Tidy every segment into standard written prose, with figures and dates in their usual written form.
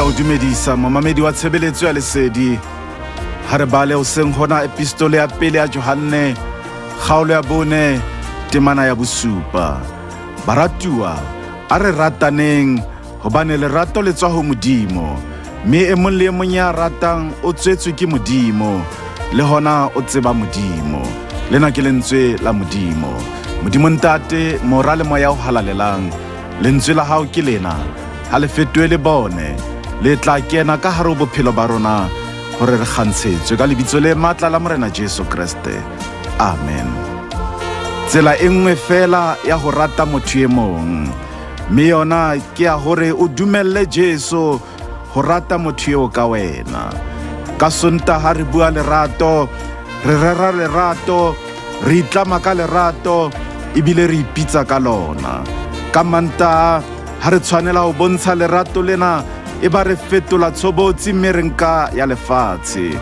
Ke a o dumedisa momamedi wa tshebeletso ya lesedi. Ha re bale hoseng hona epistole ya pele ya Johanne, kgaolo ya bone, temana ya bosupa. Baratuwa, a re rataneng hobane lerato le tswa ho Modimo, mme e mong le e mong ya ratang o tswetswe ke Modimo, le hona o tseba Modimo. Lena ke lentswe la Modimo. Modimo Ntate, Mora le Moya o Halalelang, lentswe la hao ke lena, ha le fetohe le bone, le tla kena ka hare ho bophelo ba rona hore re kgantshetswe ka lebitso le matla la Morena Jesu Kreste. Amen. Tsela e nngwe fela ya ho rata motho e mong, mme yona ke ya hore o dumelle Jesu ho rata motho eo ka wena. Ka Sontaha re bua lerato, re rera lerato, re itlama ka lerato ebile re ipitsa ka lona. Ka Mantaha ha re tshwanela ho bontsha lerato lena e ba re fetola tshobotsi mme re nka ya lefatshe.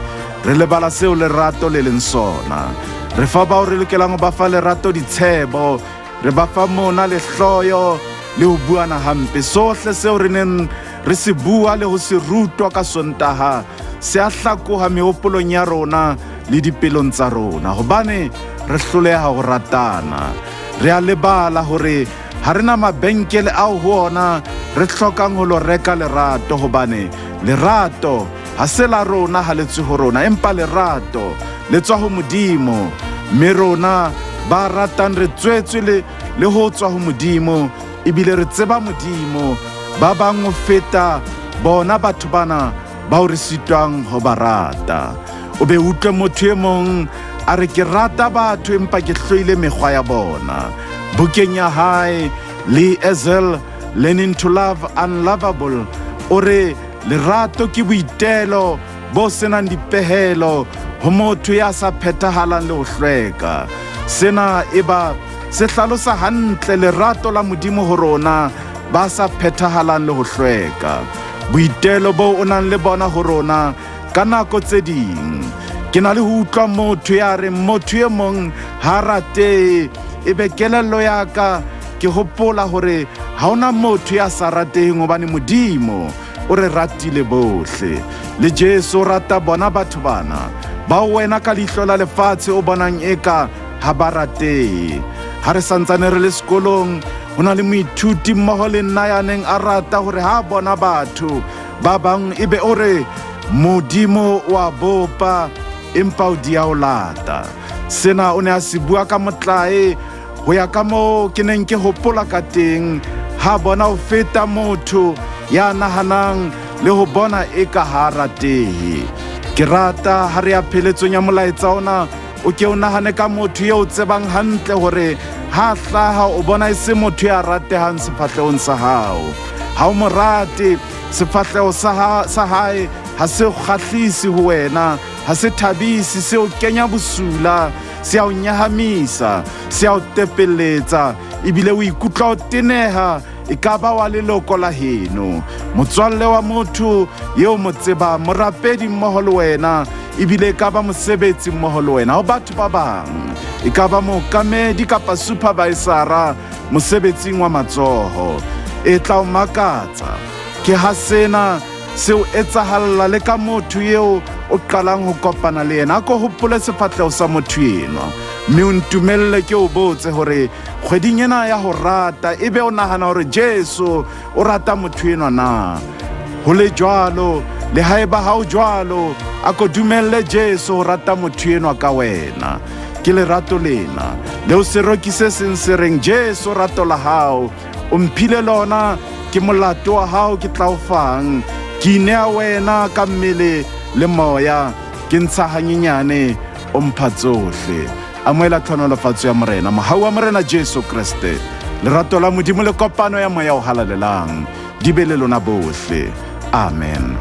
Re lebala seo lerato le leng sona. Re fa bao re lokelang ho ba fa lerato ditshebo, re ba fa mona, lehloyo le ho buana hampe. Sohle seo re neng re se bua le ho se rutwa ka Sontaha se a hlakoha mehopolong ya rona le dipelong tsa rona, hobane re hloleha ho ratana. Re a lebala hore ha re na mabenkele ao ho ona re hlokang ho lo reka lerato, hobane lerato ha se la rona, ha le tswe ho rona, empa lerato le tswa ho Modimo, mme rona ba ratang re tswetswe le, le ho tswa ho Modimo, ebile re tseba Modimo. Ba bang ho feta bona batho bana bao re sitwang ho ba rata. O be utlwe motho e mong a re, ke rata batho empa ke hloile mekgwa ya bona. Bukeng ya hae Lee Ezel, Learning to Love Unlovable, o re lerato ke boitelo bo senang dipehelo ho motho ya sa phethahalang le ho hlweka. Sena e ba se hlalosa hantle lerato la Modimo ho rona ba sa phethahalang le ho hlweka. Boitelo boo o nang le bona ho rona ka nako tse ding. Ke na le ho utlwa motho ya reng motho e mong ha ratehe, e be kelello ya ka ke hopola hore ha hona motho ya sa rateheng, hobane Modimo o re ratile bohle. Le Jesu o rata bona batho bana bao wena ka leihlo la lefatshe o bonang eka ha ba ratehe. Ha re santsane re le sekolong, ho na le moithuti mmoho le nna ya neng a rata hore ha a bona batho ba bang e be o re Modimo wa bopa empa o dia o lata. Sena o ne a se bua ka motlae ho ya ka moo ke neng ke hopola ka teng, ha bona o feta motho ya nahanang le ho bona eka ha ratehe. Ke rata ha re ya pheletsong ya molaetsa ona, o ke o nahane ka motho eo tsebang hantle hore ha hlaha o bona e se motho ya ratehang sefahlehong sa hao. Ha o mo rate, sefahleho sa hae ha se kgahlise ho wena, ha se thabise, se o kenya bosula, se a o nyahamisa, se a o tepelletsa, ebile o ikutlwa o teneha. E ka ba wa leloko la heno, motswalle wa motho eo mo tsebang, morapedi mmoho le wena, ebile e ka ba mosebetsi mmoho le wena. Ho batho ba bang e ka ba mookamedi kapa supervisora mosebetsing wa matsoho. E tla o makatsa ke ha sena se o etsahalla le ka motho eo o qalang ho kopana le yena. A ko hopole sefahleho sa motho enwa, mme o ntumelle ke o botse hore kgweding ena ya ho rata ebe o nahana hore Jesu o rata motho enwa na? Ho le jwalo, le haeba ha o jwalo, a ko dumelle Jesu ho rata motho enwa ka wena. Ke lerato lena leo seroki se seng se reng, Jesu rato la hao o mphile lona, ke molato wa hao ke tla o fang, ke inea wena ka mmele le moya, ke ntsha hanyenyane, o mpha tsohle. Amohela tlhonolofatso ya Morena, mohau wa Morena Jesu Kreste, lerato la Modimo le kopano ya Moya o Halalelang di be le lona bohle. Amen.